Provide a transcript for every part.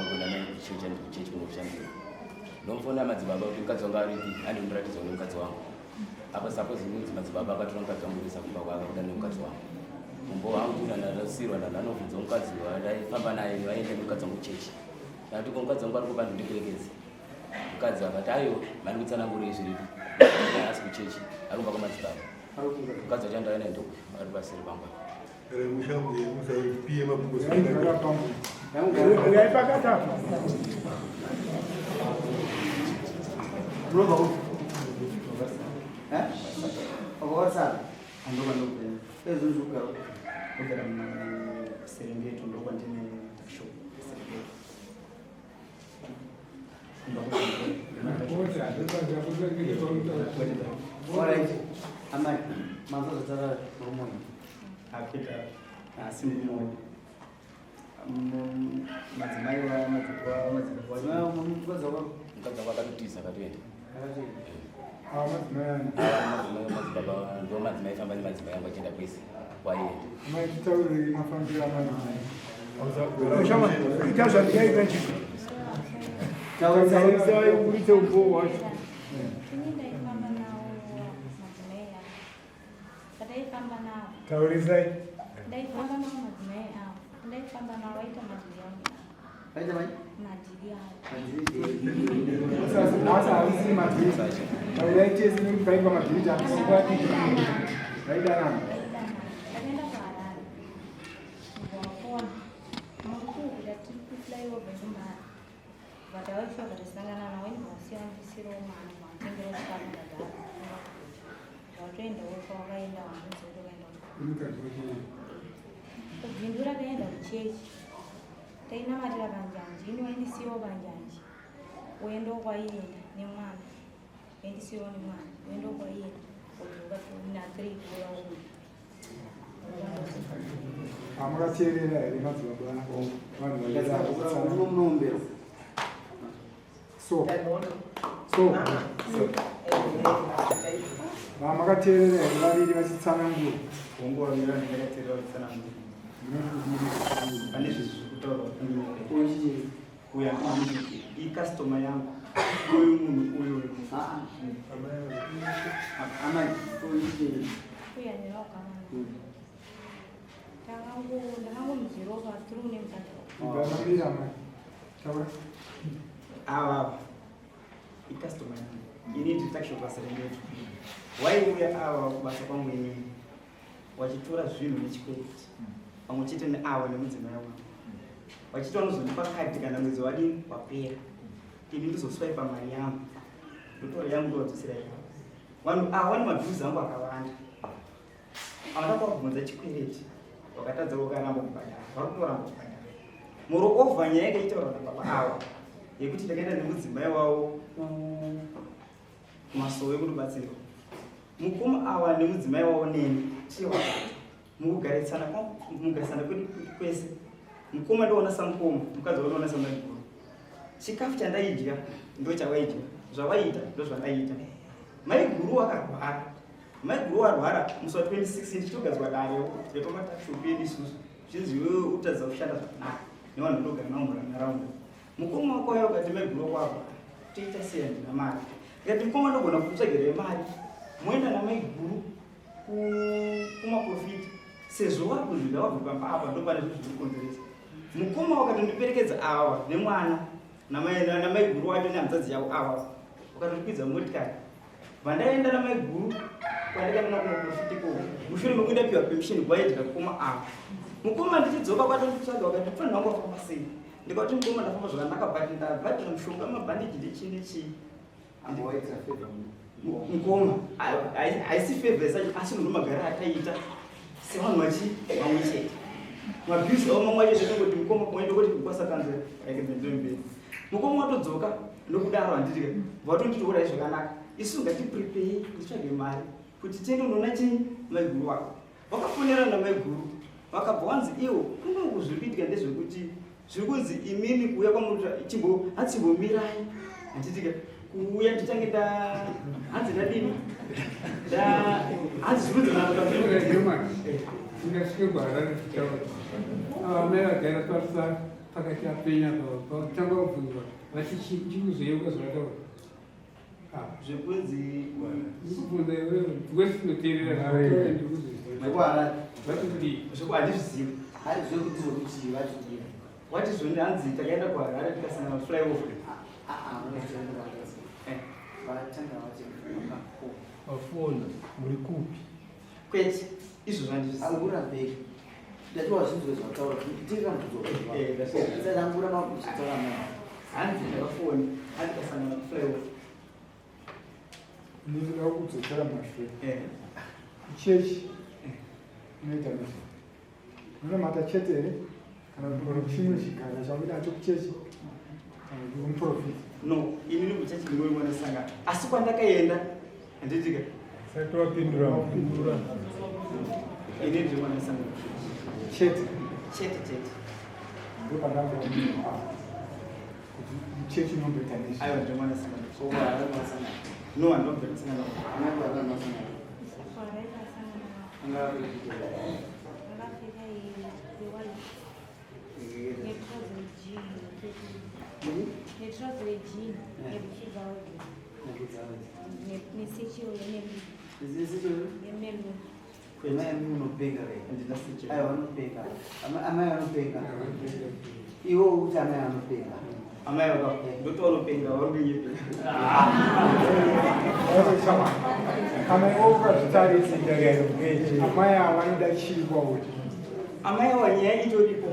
Kuenda naye kuchechi, andi kuchechi kunoshandira. Ndomufona madzibaba kuti mukadzi wangu aripi, andi kundiratidza kune mukadzi wangu. Apa suppose kunzi madzibaba akatora mukadzi wangu kuisa kumba kwake kuda nemukadzi wangu. Mumbo wangu ndandasirwa ndandanobvunza mukadzi wandaifamba naye vaende nemukadzi wangu kuchechi. Ndati ko mukadzi wangu ari kupa ndindiperekedze. Mukadzi akati ayo mani kutsanangura zviripi. Asi kuchechi ari kumba kwamadzibaba. Mukadzi wacho ndauya naye ndokuyu ari paseri pangu. Uyai pakati apa. Munobva kupi? Eh? Wakawarisana? Andoba ndobva. Ezvo ndikugara kupi? Ndogara muSerengeti ndokwandine shop Serengeti. Alright. Amai, manzwa zvataura murume uyu. Apita asi murume uyu. Madzimai wa madzimai wa Mukadzi wangu akatotiza akatoenda. Ava madzimai ani? Ava madzibaba ndo madzimai famba nemadzimai angu achienda kwese kwaienda. Amai titaurire mafambiro amadzimai. Ita zvandikaita chii? Taurisai uite umbowo wacho. Ini ndaifamba nawo madzimai avo. Pataifamba nawo. Taurisai. Ndaifamba nawo madzimai avo. Ndaifamba nawo vaita madhiri angu. Vaita mai? Madhiri avo. Nhasi havisiri madhiri. Taurai tese nekuti paitwa madhiri takusikwadii. Vaidanana. Vaidanana. Takaenda kuHarare. Wafona. Makukuda tiri kuflyover ndombari. Vatavaifamba tasangana navo inobva wasiya wandisirawo mari wanditengera chikafu ndagara. Watoendawo kwawakaenda wandiudza kuti wakaenda Mukadzi wacho. Kubvindura kaenda kuchechi. Tainamatira panjanji, ini waindisiyawo panjanji. Woendawo kwaienda nemwana. Waindisiyawo nemwana. Woendawo kwaienda. Wodzoka na 3 kuuya uyu. Hamakateerera here madzibaba vanhu vaida Munomunombero. So so vamakateerera here vaviri vachitsanangura? Hongu, vaviri vanhu ndakateerera vachitsanangura. Pane zvinhu zviri kutaurwa. Uya icustomer yangu uyu, munhu uyu uyu. Amai, Uya ndinokama. Ndakangomuziropa through nemukadzi wangu. Ibvamamira amai. Taura. Ava icustomer yangu, ini ndiri tuckshop paSerengeti. Waiuya ava kubasa kwangu inini wachitora zvinhu nechikwereti pamwe chete neava nemudzimai wangu, vachiti vanozondipa kadhi kana mwedzi wadini wapera, ini ndizoswaipa mari yangu, ndotora yangu ndovadzosera yavo. Vanhu ava vane mabills angu akawanda avada kuvabvunza chikwereti, vakatadza, vakaramba kubhadhara, vari kutoramba kubhadhara. Moreover, nyaya yakaitaurwa nababa ava yekuti ndakaenda nemudzimai wavo kumasowe kunobatsirwa, mukoma ava nemudzimai wavo neni tiri vatatu mukugarisana kwedu kwese. Mukoma ndoona samukoma, mukadzi wavo ndoona samaiguru. Chikafu chandaidya ndo chavaidya, zvavaiita ndo zvandaiita. Maiguru wakarwara, maiguru warwara musi wa 26, ndichitogadzwa dare repamatuckshop yedu isusu, zvinzi iwewe utadza kushanda zvakanaka nevanhu ndogara navo munharaunda. Mukoma wako waya ukati maiguru wako arwara, toita sei? Handina mari. Ndikati, mukoma, ndogona kukutsvagirai mari moenda namaiguru kumaprofita sezvo vari kunzi wabva pamba apa ndo pane zvinhu zviri kukonzeresa. Mukoma wakatondiperekedza ava nemwana namaiguru wacho nehanzadzi yavo ava, wakatondikwidza motikari, vandaenda namaiguru kwandakaenda kumaprofita ikoko mushure mekuti ndapiwa permission kwaidya kukoma ava. Mukoma ndichidzoka kwatonditsvaga, wakati, pfanhu wangu wafamba sei? Ndikati, mukoma, ndafamba zvakanaka, but ndabhadhira mushonga, mabhandeji nechii nechii. Mukoma, haisi favor sacho, asi munhu magara akaita sevanhu vachi vamwe chete, mabills avo mamwe acho zvinongoti mukoma kumwe ndokoti kukwasakanze rekedza. Mukoma watodzoka nokudaro, handiti vatonditorai zvakanaka, isu ngatiprepare titsvage mari kuti tiende unoona chii maiguru wako. Vakafonera namaiguru, vakabva wanzi iwo kunoku zviri kuitika ndezvekuti zviri kunzi imimi kuuya kwamuri chimbo hachimbomirai, handitika kuuya titange nda hanzi ndadini nda hanzi zviri kunzi Ndingasvike kuHarare tichitaura. Ava mai vagara paRusaka. pakati apenya patanga kubvunzwa vati chikuzoyeuka zvavataura. Zvekunzi ndikubvunza iwewe wese unoteerera Zvekuharare. Vati kudii? Zveku handizvizivi. Hari zvekuti zvokuti vati kudii? Wati zvoni hanzi takaenda kuHarare tikasangana flyover. Vatanga vati Wafona muri kupi? Kwete, izvo zvandizvizivi. Angura mberi. Ndati wazvinzwe zvataura. Tiri mubvunzo. Eh, Angura makuzotaura mai. Hanzi ndakafona, hanzi tikasangana flyover. Ndinoda kudzokera mumashure. Kuchechi unoita nezvei? Unonamata chete here kana kuti chimwe chigara chauinacho kuchechi kana kuti umuprofita? No, inini kuchechi ndingori mwanasangana. Asi kwandakaenda handitika Sati wapindura. Inini ndiri mwanasangana. Chete. Chete chete. Ndopandanga kuti muchechi unomboita nezvei? Aiwa, ndiri mwanasangana. No, handinobva ndasangana. Kuharare ndakasangana navo. Vakapfeka yewhite netrouser rejean, netrouser rejean nebhutsu dzavo nesechero yemeruni. Amai munopenga ve. Handina sechero. Aiwa vanopenga. Amai vanopenga. Iwe ukuti amai vanopenga. Amai vaka ndoti vanopenga vari kunyepa. Kana iwe ukazvitarisa, amai ava vanoda chii kwauri? Amai ava nyaya itoripo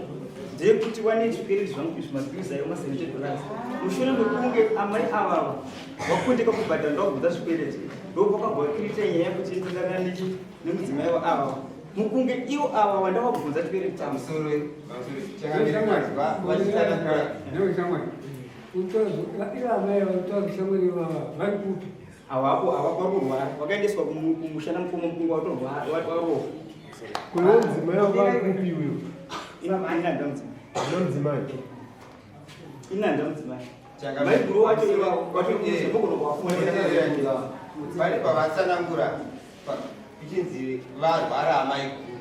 ndeyekuti wane zvikwereti zvangu izvi, mabills ayo ma$70. Mushure mekunge amai avava vakundika kubhadhara, ndavabvunza zvikwereti, ndopakabva kirita nyaya yekuti ndingana nechi nemudzimai waavava mukunge ivo ava vandavabvunza chikwereti changu. Pamusoro, pamusoro, Shamwari, ivo amai vataura shamwari vava vari kupi? Avapo, avapo, vari kurwara, vakaendeswa kumusha namukoma mukungu watorwara warohwa. Kune mudzimai wako ari kupi uyo? Inanda mudzimai. Ano mudzimai. Inanda mudzimai. Maiguru wacho wacho kuwafonera. Pane pavatsanangura ichinzi varwara amai guru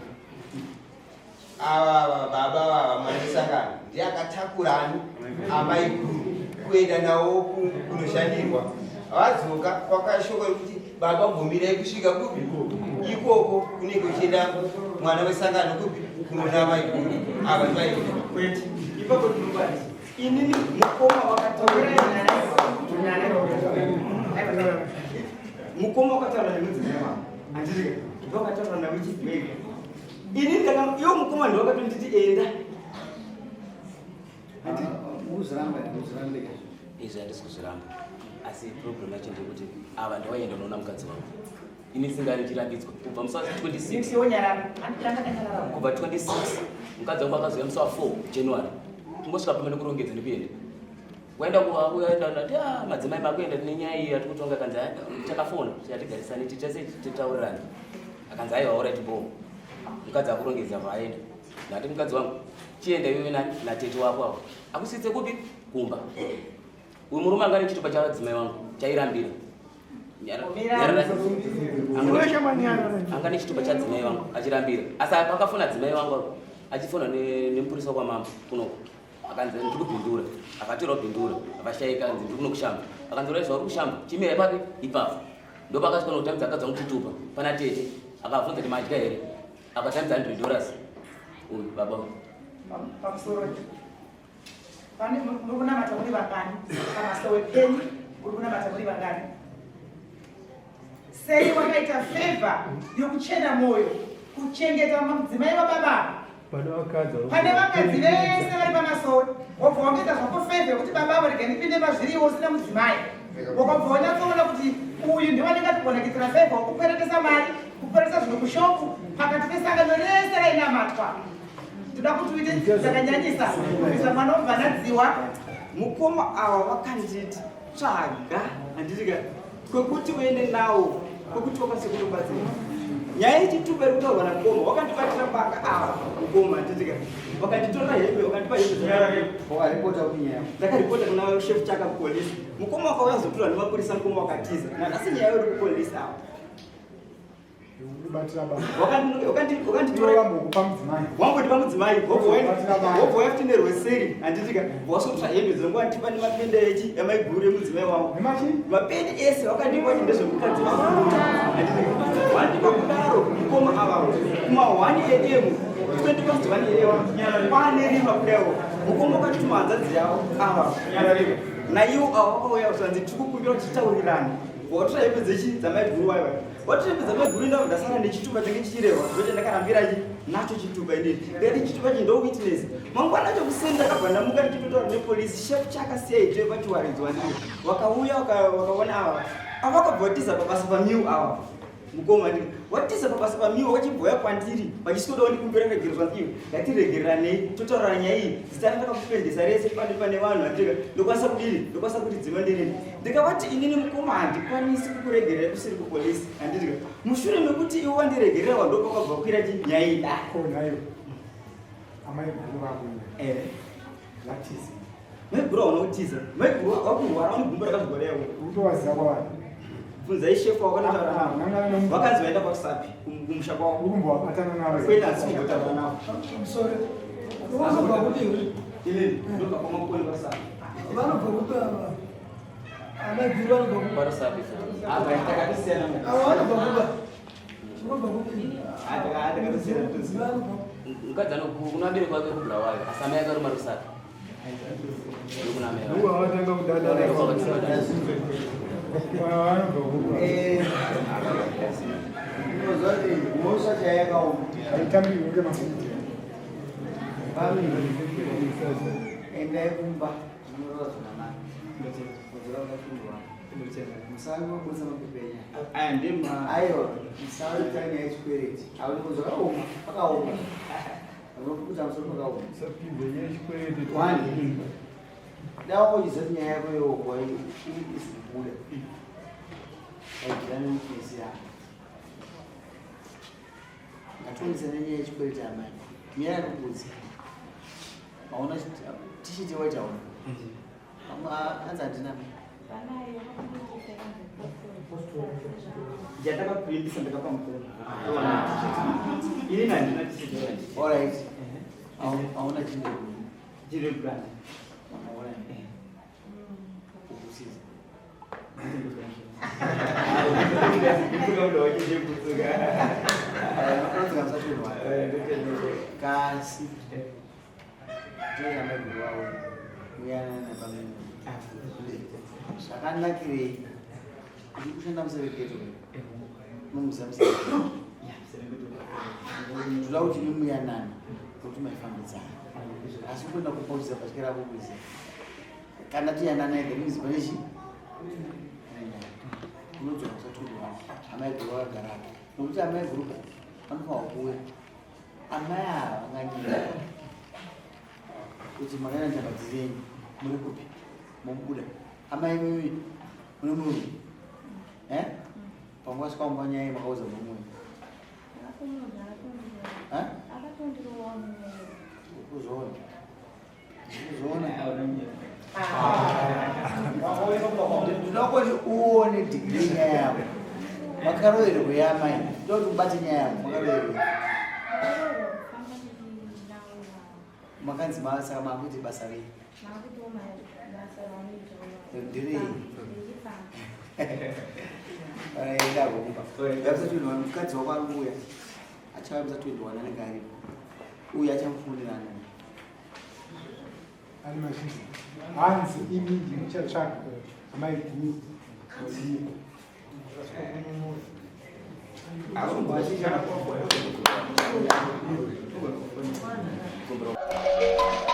ava, baba vava mwanesangano ndiye akatakura ani amai guru kuenda navo kunoshandirwa. Vadzoka kwakashoko rekuti baba bvumirai kusvika kupi ikoko kunenge kuchienda mwana wesangano kupi kunoona amai guru ava ndivaita. Kwete, ipapo tinobati inini mukoma wakataura, mukoma wakataura nemudzimai wavo, handiti? Ndokataura navo chibwega. Ini ndaka iwo mukoma ndowakatonditi enda. Muziramba, muzirambe. Izvi handisi kuzviramba, asi problem yacho ndeyekuti ava ndawaienda unoona mukadzi wangu, ini singari ndichirambidzwa kubva musi wa26, kubva 26 mukadzi wangu akazouya musi wa4 January. Kungosvika pamene kurongedza nekuenda waenda kuenda, ndati, "Ah, madzimai makuenda, tine nyaya iyi yatiri kutonga." Akanzi, "Ah, takafona tikatigarisane titase titaurirane." Akanzi, "Aiwa, alright bo." Mukadzi akurongedza vaenda. Ndati, "Mukadzi wangu, chienda iwewe nani natete wako avo akusitse kupi kumba." Uyu murume anga nechitupa chavadzimai wangu chairambira. Anga nechitupa chadzimai wangu achirambira, asi pakafona dzimai wangu achifona nemupurisa kwamambo kunoko, akanzi, "Ndiri kubhindura." Akatora kubhindura, akashayika. Anzi, "Ndiri kuno kushamba." Akanzi, "Uraizva uri kushamba, chimira ipapi ipapo." Ndopakasvika nokutambidza akadzi wangu chitupa pana tete. Akabvunza kuti, "Madya here?" Akatambidza $100 uyu baba. Pamusoro, pane muri kunamata muri vangani pamasowe penyu? Muri kunamata muri vangani? Sei wakaita favour yokuchena mwoyo kuchengeta mudzimai wababa? Pane vakadzi. Pane vakadzi vese vari pamasowe, wobva wangoita zvako favour yekuti babavo rega ndipinde mazviriwo usina mudzimai. Wakabva wanyatsoona kuti uyu ndiwanenge atigona kuitira favour wokukweretesa mari, kukweretesa zvinhu kushopu pakati pesangano rese rainamatwa. Toda kuti uite zvakanyanyisa kubvisa mwana wobva nadziwa. Mukoma ava vakanditi, "Tsvaga," handitika, "kwekuti uende nawo, kwekuti wakwanise kutobatsira." Nyaya yechitupa iri kutaurwa namukoma, wakandibatira banga ava mukoma, handitika, vakanditorera hembe, vakandipa hembe. Wakaripota kunyaya? Ndakaripota kuna chef Chaka kupolisi. Mukoma wakauya zotorwa nemapurisa, mukoma wakatiza. Nanhasi nyaya iri kupolisi ava. Kubatira basa. Wakanditora Wambokupa mudzimai. Wangotipa mudzimai, Kubatira basa. wobva wafuti nerweseri, handitika wasotsva hembe dzangu wandipa nemapende echi emaiguru emudzimai wangu. Nemachi? Mapende ese wakandipa kuti ndezvemukadzi wangu. Handitika wandipa kudaro mukoma avawo kuma 1 am 20 past 1 am kwaane rima kudaiwo mukoma wakatuma hanzadzi yavo ava naiwo ava vakauya kusanzi tikukumbira kuti titaurirane. Watora hembe dzechi dzamaiguru wayo, watora hembe dzamaiguru, ndavo ndasara nechitupa change chichirehwa ndocha ndakarambira chi nacho chitupa inini. Ndikati chitupa chi ndo witness. Mangwana acho kuseni ndakabva ndamuka ndichitotaura nepolisi. Shefu chakasiya itoe pachiwaridzwa ndiyo vakauya vakaona ava ava vakabva vatiza pabasa pamiu ava mukoma. Ndiri watiza pabasa pamiu wachibhoya kwandiri vachisikodawo ndikumbira regero. Zvanzi iwe ngatiregereranei totaurana nyaya iyi, zita randakakupendesa rese pane vanhu andika ndokwanisa kudini, ndokwanisa kuti dzima ndirini. Ndikavati inini mukoma handikwanisi kukuregerera kusiri kupolisi, handitika mushure mekuti iwe wandiregerera wandopakabva kwira chi nyaya iyi da. Ko nayo amai guru vako vatizi? Maiguru hauna kutiza, maiguru wakurwara une gumbo rakazvigwa. Utowaziva kwavari? Bvunzai shefu wakanotaura Ah, navo. nangana nomu- Vakanzi vaenda kwakusapi kumusha kwavo. Uri kumbowabatana navo? Kwete, handisi kumbotaura navo. Sorry. Vanobva kupi? Inini ndobva kwamakoni kwasapi. Vanobva kupi ava? Amai guru vanobva kupi? Kwarusapi. Apa takatosiyana. Ava vanobva kupa? Vanobva kupi? Takatosiyana. Vanobva. Mukadzi kuna vabereki vake kuBulawayo, asi amai akaruma Rusapi. Ndokuna amai vake. Uwa watanga kudanana. Vanobva kupi? Unoziva kuti mhosva chayakaoma. Haitambirwi ngemafiti. Family, endai kumba munorova zvakanaka, kudzora kuda. Musangoburitsa mapepa enyaya. Aya ndema. Aiwa, musaita nyaya yechikwereti. Auniko zvakaoma, pakaoma, unokuta musoro pakaoma. Usapinze nyaya yechikwereti. One, dai wakochiziva kuti nyaya yako iyoyo isi kubuda, waigira newitness yako. Ngationesana nyaya yechikwereti. Amai, nyaya yakubudza hauna tishiti waitaona anzi handina. Vanayo vakandiita. Yatakaprintisa ndakapa mukoma inini handina tishiti. Alright, hauna chinde. Chiri brand. Hauna kukusiza. Ndikuda wachindebutsuka. Unodzika musatondwa kasi toyamaiguru wavo muyanana pamene. Zvakanakirei kuti kushanda muSerengeti, nomuziva muSerengeti. Toda kuti mimuyanana kuti maifambidzana, asi kuenda kupautisa patyera kukuziva kana tiyanana ega means pane chi unodzoka kusatondwa. Amai guru vakagara nokuti amai guru vanofanwa kuuya. Amai ava vanganyira kuti makaenda njamba dzizenyu muri kupi mobuda. Amai mimi mune murume eh panguva svika nyaya makauza murume wenyu? Eh? Akatondirowa murume. Kuzoona, kuzoona, ndinoda kuti uone dhigiri nyaya yako makaroverwe yamai. Ndoda kuti ubate nyaya yako makaroverwe. Akaroorwa kufamba ndinawo. Makanzi saka makuti basa rei? Makutiwo basa raanoita. Ndirei? Rechifamba. Enda kumba yamusa 21. Mukadzi wako ari kuuya, achauya musa 21, anenge aripo uyu achamufonera anouya. Ari mazhizi hanzi imi ndimuchatsvaga amai guru zivo. Kumbira.